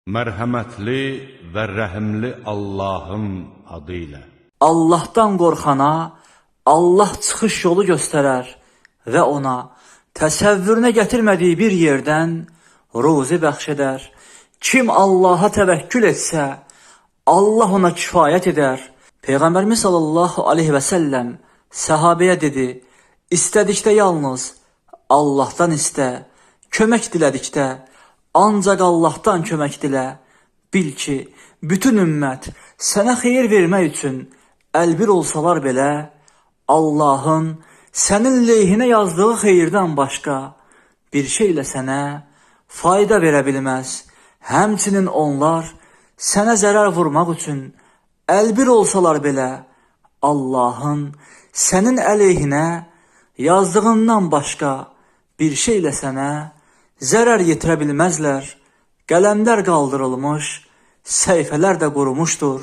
Mərhəmətli və rəhimli Allahın adı ilə. Allahdan qorxana Allah çıxış yolu göstərər və ona təsəvvürünə gətirmədiyi bir yerdən ruzi bəxş edər. Kim Allaha təvəkkül etsə, Allah ona kifayət edər. Peyğəmbərimiz sallallahu aleyhi və səlləm səhabəyə dedi: İstədikdə yalnız Allahdan istə, kömək dilədikdə ancaq Allahdan kömək dilə. Bil ki, bütün ümmət sənə xeyir vermək üçün əlbir olsalar belə, Allahın sənin leyhinə yazdığı xeyirdən başqa bir şeylə sənə fayda verə bilməz. Həmçinin onlar sənə zərər vurmaq üçün əlbir olsalar belə, Allahın sənin əleyhinə yazdığından başqa bir şeylə sənə zərər yetirə bilməzlər. Qələmlər qaldırılmış, səhifələr də qurumuşdur.